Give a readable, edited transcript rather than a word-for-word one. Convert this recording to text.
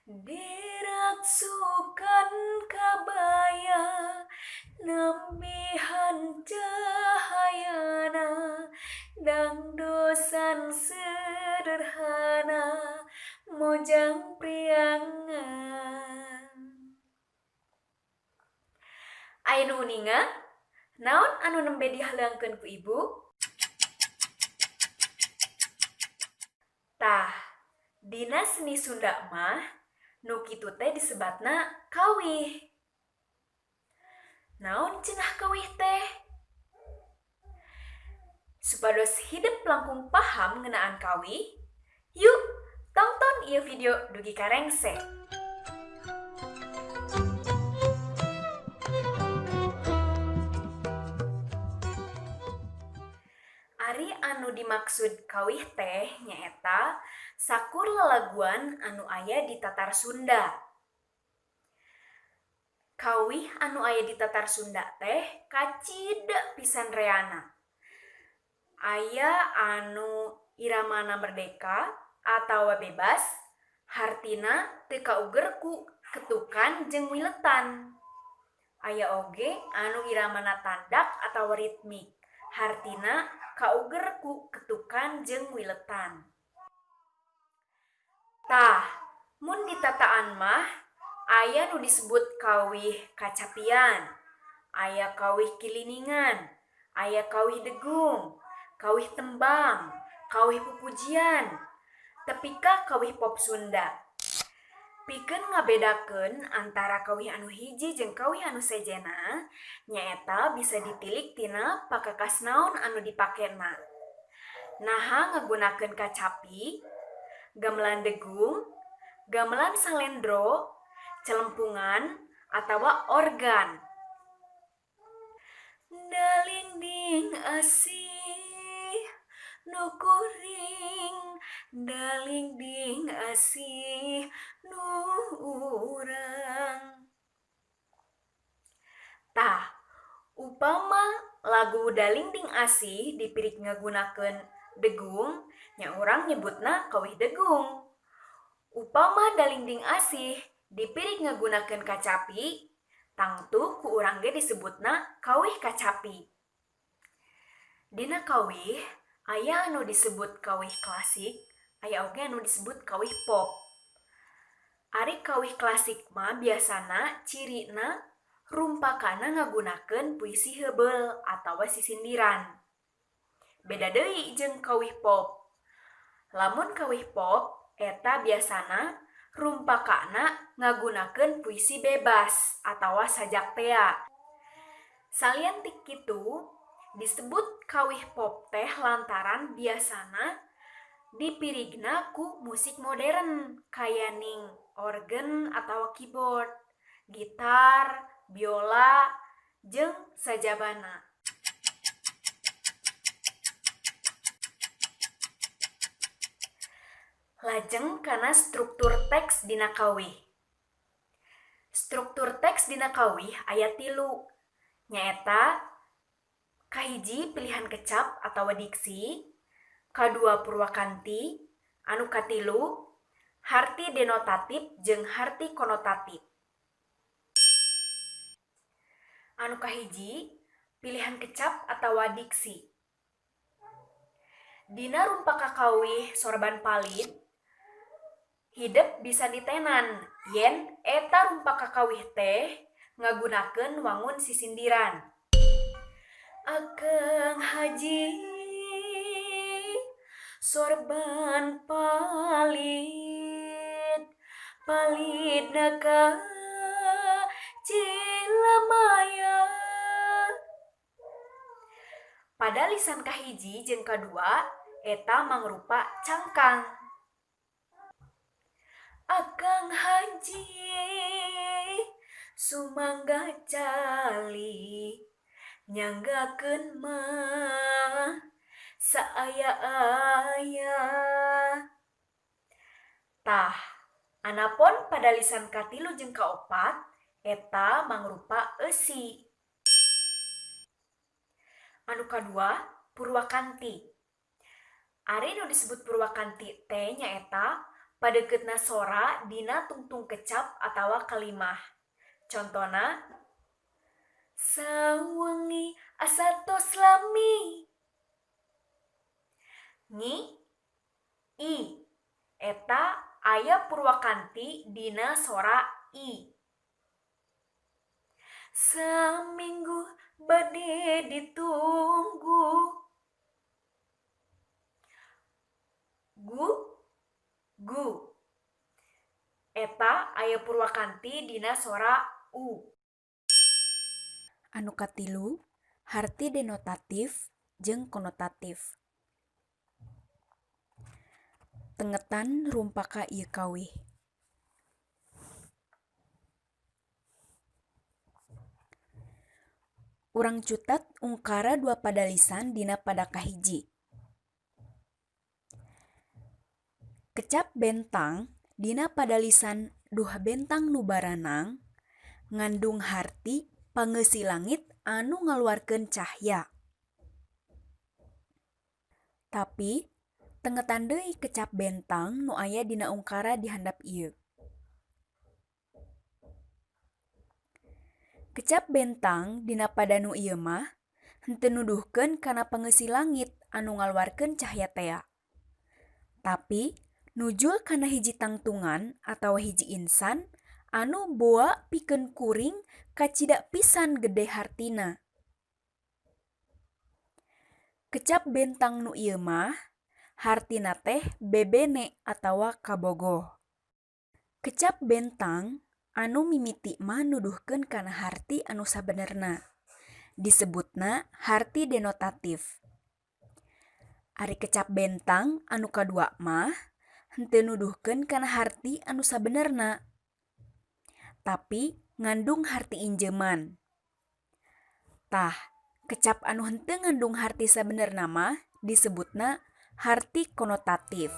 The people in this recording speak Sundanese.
Diraksukan kabaya nambihan cahayana dangdosan sederhana mojang priangan. Aya nu uninga? Naon anu nembe dihaleangkeun ku ibu? Tah, dina seni Sunda mah nu kitu teh disebatna kawih. Naon cenah kawih teh? Supados hidep langkung paham ngeunaan kawih, yuk tongton ieu video dugi ka rengse. Ari anu dimaksud kawih teh nyaeta sakur lalaguan anu aya di Tatar Sunda. Kawih anu aya di Tatar Sunda teh kacida pisan reana. Aya anu iramana merdeka atawa bebas, hartina teu kauger ku ketukan jeung wiletan. Aya oge anu iramana tandak atawa ritmik, hartina kauger ku ketukan jeung wiletan. Tah, mun ditataan mah aya nu disebut kawih kacapian, aya kawih kiliningan, aya kawih degung, kawih tembang, kawih pupujian, tepi ka kawih pop Sunda. Pikeun ngabedakeun antara kawih anu hiji jeung kawih anu sejenna, nyaeta bisa ditilik tina pakakas naon anu dipakena. Naha ngagunakeun kacapi, gamelan degung, gamelan salendro, celempungan, atawa organ. Dalingding asih nu kuring, dalingding asih nu urang. Tah, upama lagu Dalingding Asih dipirik ngagunakeun degung, nya urang nyebutna kawih degung. Upama Dalingding Asih dipirik ngagunakeun kacapi, tangtu ku urang ge disebutna kawih kacapi. Dina kawih aya anu disebut kawih klasik, aya oge anu disebut kawih pop. Ari kawih klasik mah biasana cirina rumpakana ngagunakeun puisi heubeul atawa sisindiran. Beda deui jeung kawih pop. Lamun kawih pop eta biasana rumpakana ngagunakeun puisi bebas atawa sajak tea. Salian ti kitu, disebut kawih pop teh lantaran biasana dipirigna ku musik modern kaya ning organ atawa keyboard, gitar, biola, jeung sajabana. Lajeng kana struktur teks dina kawih. Struktur teks dina kawih aya tilu, nyaeta kahiji pilihan kecap atawa diksi, kadua purwakanti, anu katilu harti denotatif jeung harti konotatif. Anu kahiji pilihan kecap atawa diksi. Dina rumpaka kawih sorban palid, hidep bisa ditenan yen eta rumpaka kawih teh ngagunakeun wangun sisindiran. Akang Haji sorban palid, palidna ka Cilamaya. Pada lisan kahiji jeung kadua eta mangrupa cangkang. Akang Haji sumangga cali nyanggakeun mah saaya-aya. Tah, anapon pada lisan katilu jeung kaopat eta mangrupa eusi. Anu kadua purwakanti. Ari nu disebut purwakanti teh nyaeta Padeuketna sora dina tungtung kecap atawa kalimah. Contona, sawengi asa tos lami. Ngi, i, eta aya purwakanti dina sora i. Saminggu bade ditunggu. Gu, gu, eta aya purwakanti dina sora u. Anu katilu, harti denotatif jeung konotatif. Tengetan rumpaka ieu kawih. Urang cutat ungkara dua padalisan dina pada kahiji. Kecap bentang dina padalisan duh bentang nu baranang ngandung harti pangeusi langit anu ngaluarkeun cahya. Tapi, tengetan deui kecap bentang nu aya dina ungkara di handap ieu. Kecap bentang dina pada nu ieu mah henteu nuduhkeun kana pangeusi langit anu ngaluarkeun cahya tea. Tapi nujul kana hiji tangtungan atawa hiji insan anu boa pikeun kuring kacida pisan gede hartina. Kecap bentang nu ieu mah hartina teh bebene atawa kabogoh. Kecap bentang anu mimiti mah nuduhkeun kana harti anu sabenerna. Disebutna harti denotatif. Ari kecap bentang anu kadua mah henteu nuduhkeun kana harti anu sabenerna. Tapi ngandung harti injeuman. Tah, kecap anu henteu ngandung harti sabenerna mah disebutna harti konotatif.